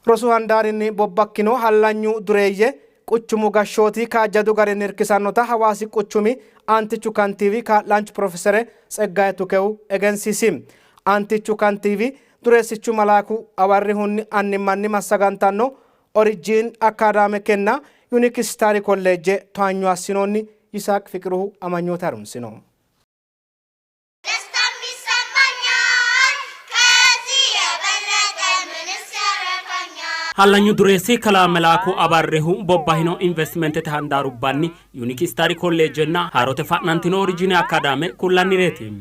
Rosu handaarinni bobbakkino hallanyu dureeyye quchumu gashshooti kaajjadu garinni irkisannota Hawaasi quchumi aantichu kantiiwi kaa'laanchu pirofesere Tseggaye Tukehu egensiisi. Aantichu kantiiwi dureessichu Malaaku Awarrihunni annimmanni massagantanno Orijiin Akaadaamekenna Yunik Istaari Kolleejje towaanyo assinoonni. Yisaaq Fiqiruhu amanyoote harunsino. ደስታም ይሰማኛል ከዚህ የበለጠ ምንስ ያረካኛል? Hallanyu dureessi kalaa Melaaku Abarrihu bobbahino investimentete handaarubbanni Yunik Istaari Kolleejjenna haarote fa'nantino Orijiini Akaadaame kullannireeti.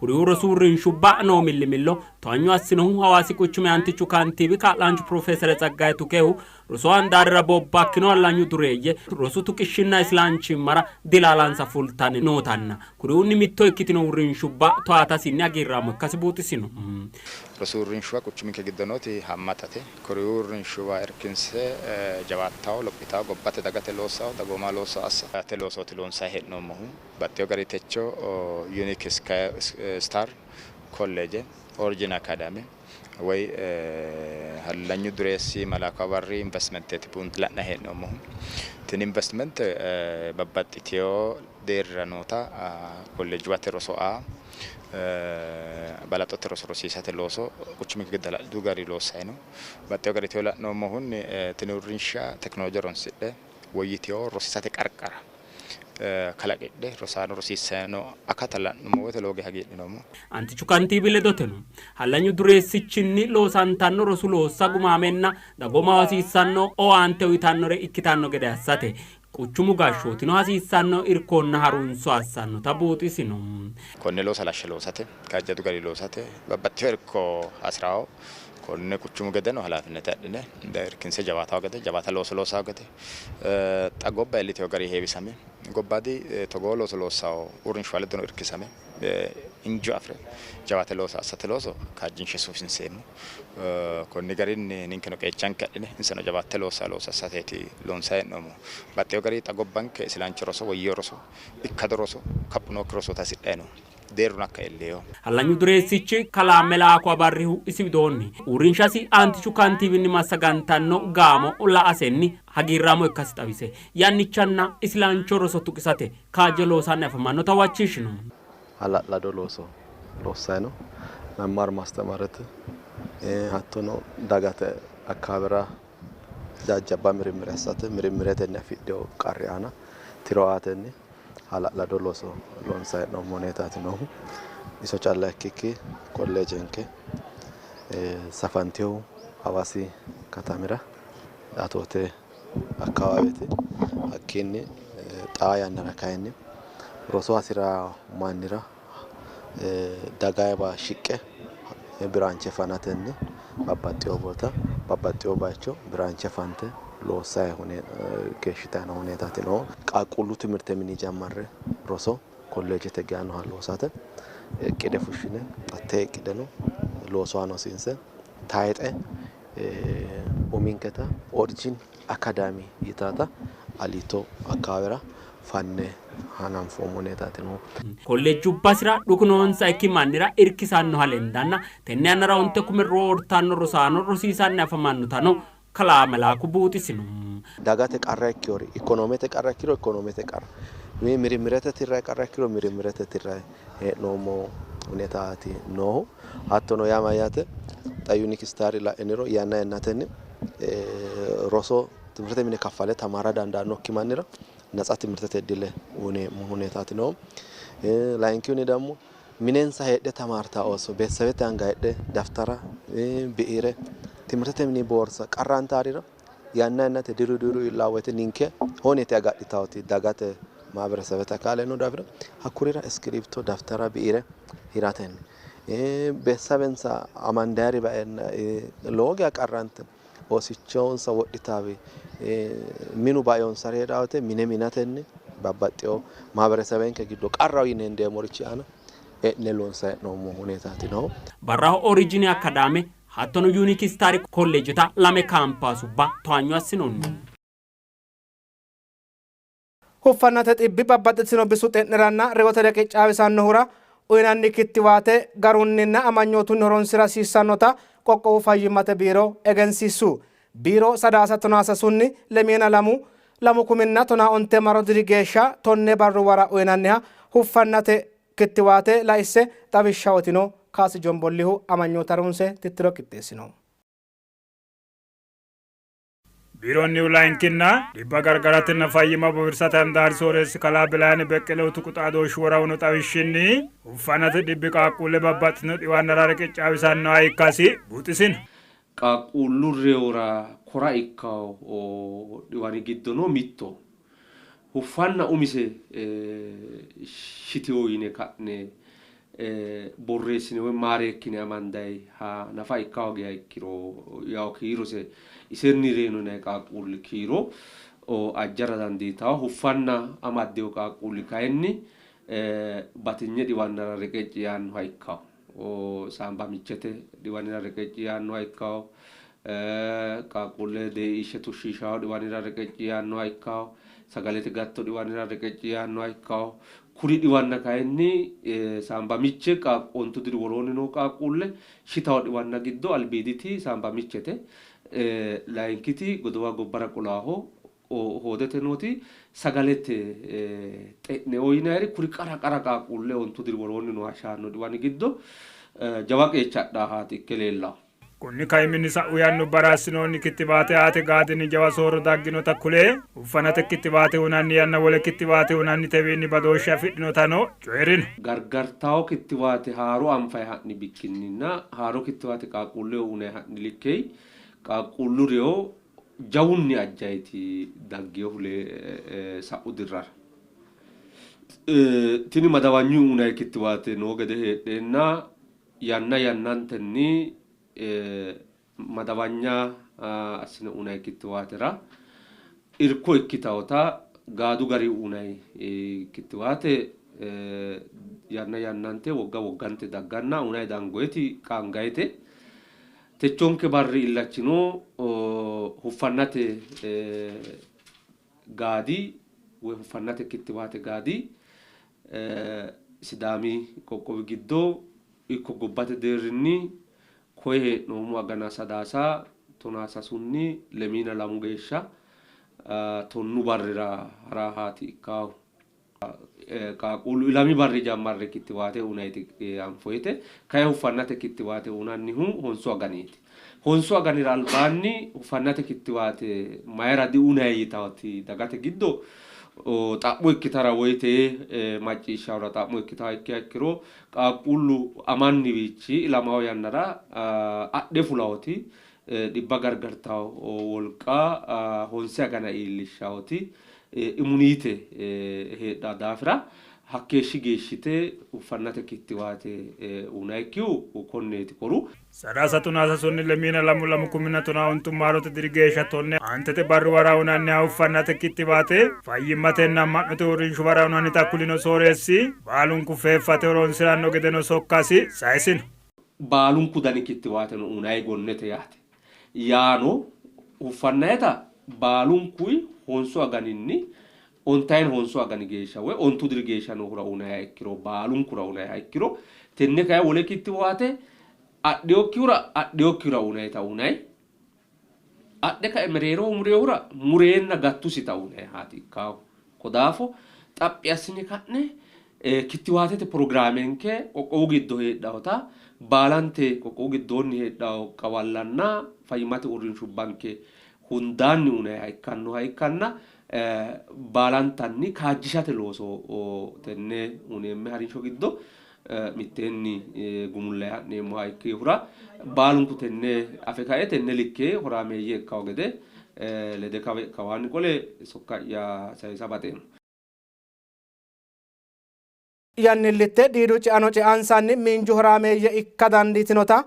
Kuriuu rosu uurrinshubba noo millimillo towanyo assinohu Hawaasi quchumi aantichu kantiiwi kaa'laanchu Pirofeesere Tsaggaye Tukehu rosu handaarira bobbakkino hallanyu dureeyye rosu tuqishshinna isilanchimmara dilaalansa fultanni nootanna kuriuunni mitto ikkitino uurrinshubba towaatasinni hagiirraamo ikkasi buuxisino. Rosu uurrinshuwa quchuminke giddo nooti haammatate. Kuri uurrinshuwa irkinse jawaattawo, lophitawo, gobbate dagate loossawo, dagoomaho loossawo assate loosooti loonsanni hee'noommohu. Baxxeewo garinni techo Unique Star Kolleeje, Origin Academy woy hallanyu dureessi Malaaku Abarri investimenteeti la'nanni hee'noommohu. Tini investimente babbaxxitewo deerrira noota kolleejuwate roso aa, balaxote roso rosiisate looso quchuminke giddo hala'ladu garinni loossanni no. Baxxeewo garinni la'noommohunni tini uurrinsha tekinoloje horonsidhe woyyitewo rosiisate qarqara kalaqidhe rosaano rosiissanni noo akata la'nummo woyte lowo geeshsha hagiidhinoommo. Antichu kantiibi ledoteno hallanyu dureessichinni loosantanno rosu loossa gumaamenna dagoomaho hasiissanno owaante uytannore ikkitanno gede assate quchumu gashshootino hasiissanno irkonna harunso assannota buuxisino. Konne looso halashshe loosate, kaajjadu garinni loosate babbaxxitino irko hasi'rawo. Konne quchumu gedeno halaafinete adhine irkinse jawaatawo gede, jawaata looso loosawo gede xa gobba iillitino gari heewisame gobbaadi togoo looso loossawo uurrinshuwa ledono irkisame injo afi're jawaate looso assate looso kaajjinshe sufinseemmo. Konni garinni ninkeno qeechanke adhine insano jawaatte loossa looso assateeti loonsanni hee'noommohu. Baxxeewo garinni xa gobbanke isilancho roso, woyyino roso, ikkado roso, kaphu nookki rosooti hasidhanni noohu. Deerruno hakka iillino. Hallanyu dureessichi kalaa Melaaku Abarrihu isi widoonni uurrinshasi aantichu kantiiwinni massagantanno gaamo la''asenni hagiirraamo ikkasi xawise, yannichanna isilancho roso tuqisate kaajje loosanni afamannota huwachishino. Hala'lado looso loossanni no. Memmaar mastemarete hattono dagate akkaawera jajjabba mirimmire assate mirimmiretenni afidhino qarri aana tiro aatenni hala'lado looso loonsanni hee'noommo huneetaati noohu. Iso calla ikkikki kolleejenke safantinohu Hawaasi katamira Atoote akkawaaweti. Hakkiinni xaa yannara kayinni roso hasi'ra mannira dagayiwa shiqqe biraanche fanatenni babbaxxewo bota babbaxxewo baycho biraanche fante loossayi keeshshitayi noo huneetaati noohu. Qaaqquullu timirte mini jammarre roso kolleejete geanoha loosate iqqide fushshine hattee iqqideno loosu aana hosiinse tayixe uminketa Origin Academy yitaata Aliito akkawaawera fanne hananfoommo huneetaati noohu. Kolleejjubbasira dhuku noonsaikki mannira irkisannoha lendanna tenne yannara onte kume roortanno rosaano rosiisanni afamannotano kalaa Melaaku buuxisino. Dagate qarra ikkinori ikonoomete qarra ikkiro ikonoomete qarra, mirimirete tirranni qarra ikkiro mirimirete tirranni hee'noommo huneetaati noohu. Hattono yaa mayyaate xa Unique Star la'iniro yanna yannatenni roso timirtete mine kaffale tamaara dandaannokki mannira natsa timirtete iddile uyineemmo huneetaati noohu. Layinkihunni ደግሞ minensa heedhe tamaartaa ooso beetesebete anga heedhe daftara, biire, timirtete mini boorsa qarrantaarira yanna yannate diru diru iillaa woyte ninke honete agadhitaoti dagate maaberesebete akaale noo daafira hakkurira iskiribto, daftara, biire hiratenni beetesebensa amandayari baeenna lowo geya qarrante oosichonsa wodhitaawi minu baeonsari heedhaa woyte mine minatenni babbaxxewo maaberesebenke giddo qarraho yine hendeemmorichi aana e'ne loonsanni hee'noommo huneetaati noohu. Barraho Oriijini Akadaame hattono Yuuniik Istaari Kolleejjeta lame kaampaasubba towaanyo assinoonni. Huffannate xibbi babbaxxitino bisu xe'neranna reyote reqeccaawisannohura uynanni kittiwaate garunninna amanyootunni horonsi'ra hasiissannota qoqqowu fayyimmate biiro egensiissu. Biiro Sadaasa tonaasasunni lemiina lamu lamu kuminna tonaa onte maro diri geeshsha tonne barruwara uyinanniha huffannate kittiwaate laisse xawishsha uytino. Kaasi Jombollihu amanyoota harunse tittiro qixxeessino. Biironnihu layinkinna dhibba gargaratenna fayyimma bowirsate handaari sooreessi kalaa Belaayne Beqqelehu tuqu xaadooshshuwara uyino xawishshinni, huffannate dhibbi qaaqquulle babbaxxitino dhiwannara reqeccaawisannoha ikkasi buuxisino. Qaaqquullu reyora kora ikkanno dhiwani giddono mittoho. Huffanna umise shitino yine ka'ne borreessine woy maareekkine amandayiha nafa ikka hoogiha ikkiro yawo kiirose isenni reyino yinanni qaaqquulli kiiro ajjara dandiitanno. Huffanna amaddino qaaqquulli kayinni batinye dhiwannara reqecci yaannoha ikkanno. Saamba michete dhiwanira reqecci yaannoha ikkanno. Qaaqquulle deeiishshe tushshiishawo dhiwanira reqecci yaannoha ikkanno. Sagalete gatto dhiwanira reqecci yaannoha ikkanno. Kuri dhiwanna kayinni saamba miche ontu diri woroonni noo qaaqquulle shitawo dhiwanna giddo albiiditi saamba michete. Layinkiti godowa gobbara qolaaho hoodete nooti sagalete xe'neo yinayiri kuri qara qara qaaqquulle ontu diri woroonni nooha shaanno dhiwani giddo jawa qeecha adhaahaati ikke leellanno. Konni kaiminni sa'u yannubbara assinoonni kittiwaate aate gaadinni jawa soorro dagginota kule, uffanate kittiwaate hunanni yanna wole kittiwaate hunannitewiinni badooshshe afidhinotano coyi'rino. Gargartawo kittiwaate haaro anfayi ha'ni bikkinninna haaro kittiwaate qaaqquulleho unayi ha'ni likkeyi qaaqquullu reyo jawunni ajjayiti dagginohu sa'u dirrara. Tini madawanyu unayi kittiwaate noo gede heedheenna yanna yannantenni madawanya assine unayi kittiwaatera irko ikkitawota gaadu gari unayi kittiwaate yanna yannante wogga woggante dagganna unayi dangoyeti qaangayete. Techonke barri illachino huffannate gaadi woy huffannate kittiwaate gaadi Sidaami qoqqowi giddo ikko gobbate deerrinni koye hee'noommo agana Sadaasa tonaasasunni lemiina lamu geeshsha tonnu barrira harahaati ikkaahu. Qaaqquullu ilami barri jammarre kittiwaate unayiti anfoyite kayi huffannate kittiwaate unannihu honsu aganiiti. Honsu aganira albaanni huffannate kittiwaate mayira diunayi yitawoti dagate giddo xa'mo ikkitara woyite macciishshahura xa'mo ikkitaha ikkiha ikkiro qaaqquullu amanniwiichi ilamawo yannara adhe fulawoti dhibba gargartawo wolqa honse agana iillishshawoti imuniite heedhawo daafira hakkeeshshi geeshshite uffannate kittiwaate unayikkihu konneeti koru. Sadaasa tonaasasunni lemiina lamu lamu kuminna tonaa ontu maarote diri geeshsha tonne aantete barruwara unanniha uffannate kittiwaate fayyimmatenna amma'note uurrinshuwara unannita kulino sooreessi baalunku feeffate horonsi'ranno gedeno sokkasi sayisino. Baalunku dani kittiwaateno unayi gonnete yaate. Yaano huffannayita baalunkuyi honsu aganinni ontayin honsu agani geeshsha woy ontu diri geeshsha noohura unayiha ikkiro baalunkura unayiha ikkiro tenne kayi wole kittiwaate adhiyokkihura adhiyokkihura unayita unayi adhe kae mereeroho murehura mureenna gattusita unayihaati ikkaahu. Ko daafo xaphi assine ka'ne kittiwaatete pirogiraamenke qoqqowu giddo heedhawota baalante qoqqowu giddoonni heedhawo qawallanna fayyimmate uurrinshubbanke hundaanni unayiha ikkannoha ikkanna baalantanni kaajjishate looso tenne uneemme harinsho giddo mitteenni gumullayi ha'neemmoha ikkihura baalunku tenne afe kae tenne likke horaameeyye ikkawo gede lede kawaanni qole sokka'ya sayisa baxeemmo. Yannillitte diidu ceano ceansanni miinju horaameeyye ikka dandiitinota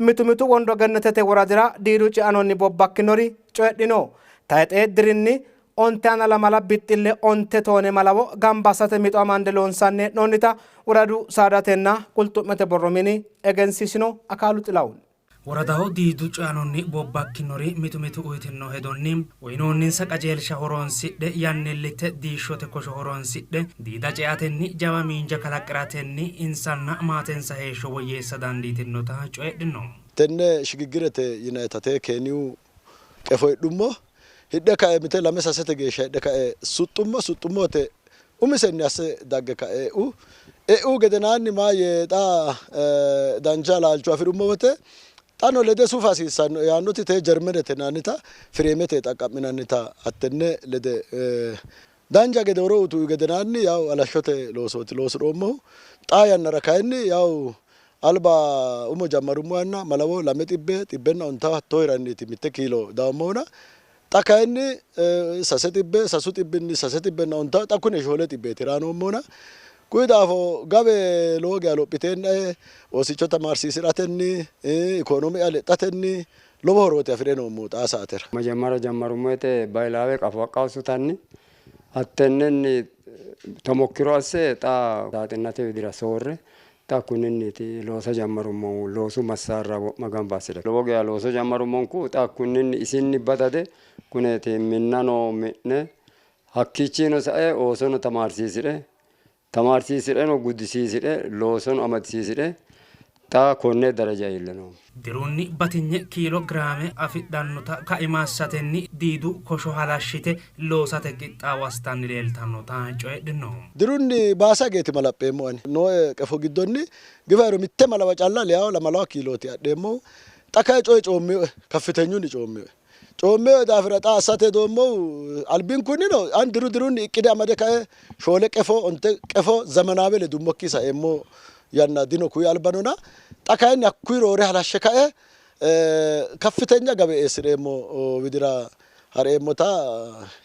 mitu mitu Wondo Gennetete woradira diidu ceanonni bobbakkinori coyidhino. Tayxee dirinni onte ana lamala bixxille onte toone malawo gamba assate mixo amande loonsanni hee'noonnita woradu saadatenna qulxu'mete borro mini egensiisino. Akaalu Xilahun. Woradaho diidu ceanonni bobbakkinori mitu mitu uyitinno hedonni uyinoonninsa qajeelsha horoonsidhe yannillitte diishshote kosho horoonsidhe diida ceatenni jawa miinja kalaqi'ratenni insanna maatensa heeshsho woyyeessa dandiitinnota coyidhino. Tenne shigiggirete yinannita Keeniyu Qefo hidhummo. Hidhe kae mite lame sasete geeshsha hidhe kae suxxummo. Suxxummo wote umisenni asse dagge kae e'u. E'u gedenaanni maayye xa dancha laalcho afi'rummo wote xano lede sufa hasiissannoe yaannoti tee Jermenete yinannita fireemete xaqqa'minannita hattenne lede dancha gede horo utu gedenaanni yawu halashshote loosooti loosi'roommohu. Xaa yannara kayinni yawu alba umo jammarummo yanna malawo lame xibbe, xibbenna ontawo hattoo hiranniiti mitte kiilo dawommohuna xa kayinni sase xibbe, sasu xibbinni sase xibbenna ontawo xa kune shoole xibbeeti hiraa noommohuna kuyi daafo gawe lowo geya lophiteennae oosicho tamaarsiisi'ratenni ikoonome'ya lexxatenni lowo horooti afi're noommohu xaa saatera. Majammara jammarummo woyte bahilawe qafo haqqa usutanni hattennenni tomokkiro asse xa saaxinnate widira soorre xa kunninniiti loosa jammarummohu loosu massaarra wo'ma gamba assire lowo geya looso jammarummonku xa kunninni isinni badade kuneeti minnano mi'ne hakkiichiino sae oosono tamaarsiisi're Tamaarsiisi'reno gudisiisi're loosono amadisiisi're xa konne daraja iille noommo. Dirunni batinye kiilo giraame afidhannota kaima assatenni diidu kosho halashshite loosate qixxaawo assitanni leeltannota coyidhino. Dirunni baasa geeti malapheemmo ani. Nooe qefo giddonni gifairo mitte malawa calla leyawo lamalawa kiilooti adheemmohu. Xa kayi coyi coomminoe, kaffitenyunni coomminoe. Coomminoe daafira xa assate hedoommohu albinkunnino ani diru dirunni iqqide amade kae shoole qefo onte qefo zemenaawe ledummokki saeemmo yanna dino kuyi albanona xa kayinni hakkuyi roore halashshe kae kaffitenya gawe eessi'reemmo widira hareemmota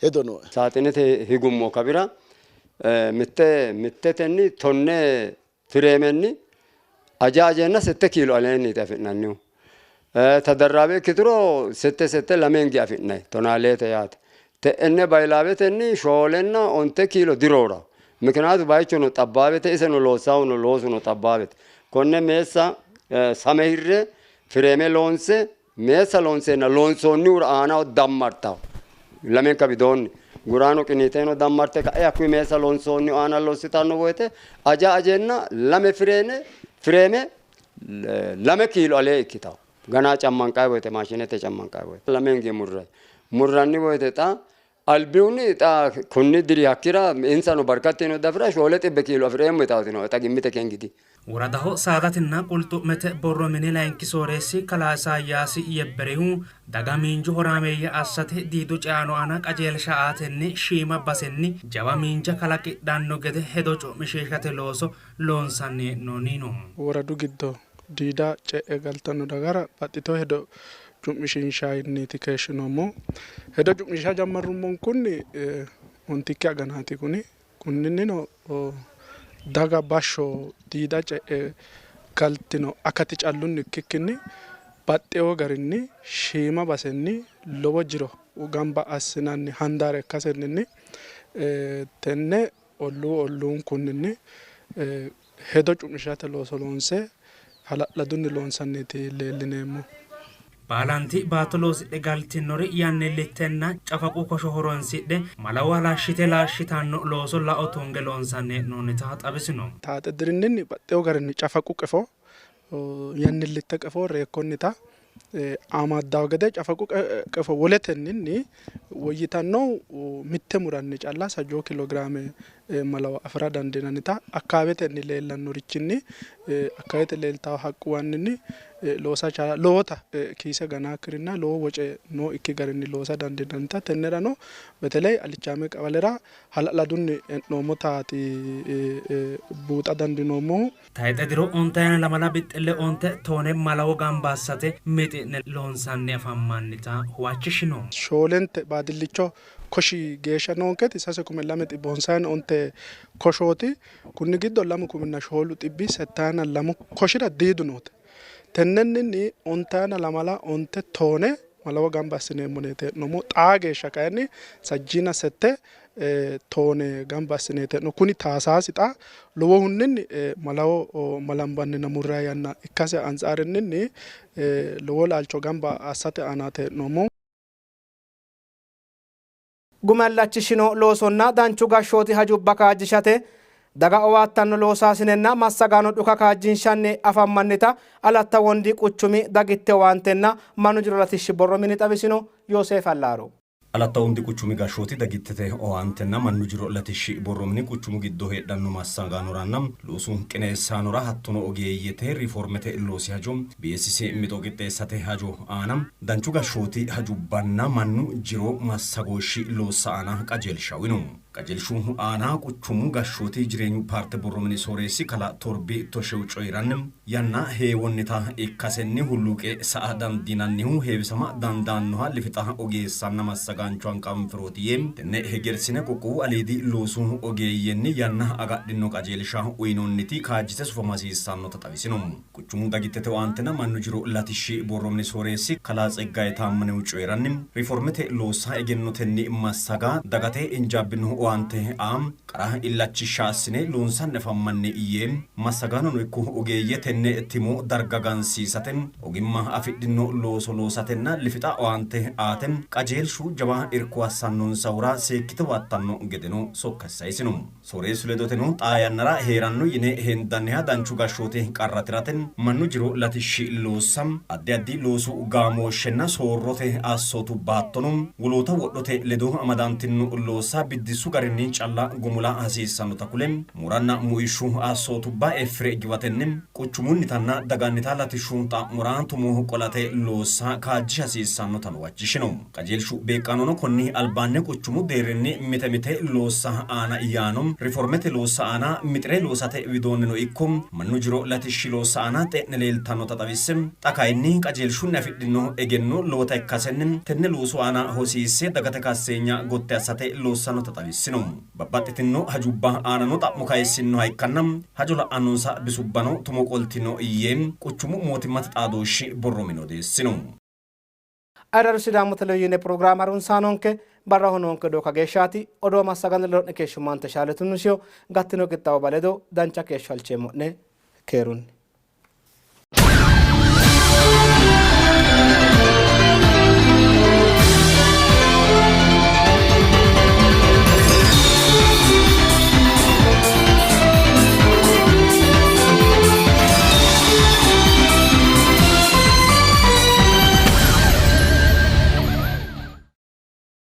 hedo nooe. Saaxinete higummo kawira mitte mittetenni tonne fireemenni aja ajeenna sette kiilo aleenniiti afi'nannihu. Tadarraabe ikkituro sette sette lameengi afi'nanni tonaa leete yaate. Te'enne bayilaabetenni shoolenna onte kiilo dirooraho. Mikinaatu bayichono xabbaabete iseno loossahuno loosuno xabbaabete. Konne meessa same hirre fireeme loonse meessa loonseenna loonsoonnihura aanaho dammartaho. Lamenka widoonni guraano qiniiteeno dammarte ka'e hakkuyi meessa loonsoonni aana lossitanno woyte aja ajeenna lame fireene fireeme lame kiilo alee ikkitawo. Ganaa cammanqayi woyte maashinete cammanqayi woyte lamenge murrayi. Murranni woyte xa albihunni xa konni diri hakkira insano barkattino daafira shoole xibbe kiilo afi'reemmo yitaati nooe xa gimmite kengiti. Woradaho saadatenna qulxu'mete borro mini layinki sooreessi kalaa Isaayyaasi Yebberehu daga miinju horaameeyye assate diidu ceano aana qajeelsha aatenni shiima basenni jawa miinja kalaqidhanno gede hedo cu'mishiishate looso loonsanni hee'noonni yiino. Woradu giddo diida ce'e galtanno dagara baxxitino hedo cu'mishiinshanniiti keeshshinoommohu. Hedo cu'mishiisha jammarrummonkunni ontikki aganaati kuni. Kunninnino daga bashsho diida ce'e galtino akati callunni ikkikkinni baxxeewo garinni shiima basenni lowo jiro gamba assinanni handaara ikkasenninni tenne olluu olluunkunninni hedo cu'mishate looso loonse hala'ladunni loonsanniiti leellineemmohu. Baalanti baatto loosidhe galtinori yannillittenna cafaqu kosho horonsidhe malawo halashshite laashshitanno looso lao tunge loonsanni hee'noonnita xawisino. Taaxe dirinninni baxxeewo garinni cafaqu qefo yannillitte qefo reekkonnita amaddawo gede cafaqu qefo woletenninni woyyitanno mitte muranni calla sajjoo kiilogiraame malawo afi'ra dandiinannita akkaawetenni leellannorichinni akkaawete leeltawo haqquwanninni loosa chaala lowota kiise ganaakkirinna lowo woce nooikki garinni loosa dandiinannita tennerano beteley alichaame qawalera hala'ladunni e'noommotaati buuxa dandiinoommohu. Tayxe diro ontayina lamala bixxille onte toone malawo gamba assate mixi'ne loonsanni afammannita huwachishino. Shoolente baadillicho koshi geeshsha noonketi sase kume lame xibbe honsayina onte koshooti. Kunni giddo lamu kuminna shoolu xibbi settayina lamu koshira diidu noote. Tennenninni ontayina lamala onte toone malawo gamba assineemmo yineeti hee'noommohu. Xaa geeshsha kayinni sajjiina sette toone gamba assineeti hee'noommohu. Kuni taasaasi xa lowohunninni malawo malambanninna murranni yanna ikkase antsaarenninni lowo laalcho gamba assate aanaati hee'noommohu. Guma illachishino loosonna danchu gashshooti hajubba kaajjishate Daga owaattanno loosaasinenna massagaano dhuka kaajjinshanni afammannita Alatta Wondi Quchumi Dagitte Owaantenna Mannu Jiro Latishshi Borro Mini xawisino. Yooseef Allaaro. Alatta Wondi Quchumi Gashshooti Dagittete Owaantenna Mannu Jiro Latishshi Borro Mini quchumu giddo heedhanno massagaanoranna loosu qineessaanora hattono ogeeyyete rifoormete loosi hajo BSC mixo qixxeessate hajo aana danchu gashshooti hajubbanna mannu jiro massagooshshi loossa aana qajeelsha uyno. Qajeelshu aana quchumu gashshooti jireenyu paarte borro mini sooreessi kalaa Torbi Toshew coyi'ranni, yanna heewonnita ikkasenni hulluuqe sa''a dandiinannihu heewisama dandaannoha lifixa ogeessanna massagaancho hanqanfirooti yee, tenne hegersine qoqqowu aliidi loosu ogeeyyenni yanna agadhino qajeelsha uynoonniti kaajjite sufama hasiissannota xawisino. Quchumu dagittete owaantenna mannu jiro latishshi borro mini sooreessi kalaa Tseggaye Taammanehu coyi'ranni, riformete loossa egennotenni massaga, dagate injaabbino owaante aa qara illachishsha assine loonsanni afammanni yee, massagaanono ikko ogeeyye tenne timo darga gansiisate ogimma afidhino looso loosatenna lifixa owaante aate qajeelshu jawa irko assannonsahura seekkite huwattanno gedeno sokka sayisino. Sooreessu ledoteno xaa yannara hee'ranno yine hendanniha danchu gashshooti qarra tirate mannu jiro latishshi loossa, addi addi loosu gaamooshshenna soorrote assootubba hattono woloota wodhote ledo amadantinno loossa biddissu garinni calla gumula hasiissannota kule, mooranna muishshu assootubba effire giwatenni quchumunnitanna dagannita latishshu xa'mora tumo qolate loossa kaajjisha hasiissannotano huwachishino. Qajeelshu beeqqaanono konni albaanni quchumu deerrinni mite mite loossa aana yaano riformete loossa aana mixire loosate widoonnino ikko mannu jiro latishshi loossa aana xe'ne leeltannota xawisse, xa kayinni qajeelshunni afidhino egenno lowota ikkasenni tenne loosu aana hosiisse dagate kasseenya gotti assate loossannota xawissino. Babbaxxitinno hajubba aanano xa'mo kayissinnoha ikkanna hajo la'annonsa bisubbano tumo qoltino yee quchumu mootimmate xaadooshshi borro mini odeessino. Ayirradu Sidaamu Televizhiine pirogiraame harunsaanonke barraho noonke odoo kageeshshaati. Odoo massaganni ledo'ne keeshshummante Shaale Tunnisiyo gattino qixxaawo baledo dancha keeshsho halcheemmo'ne keerunni.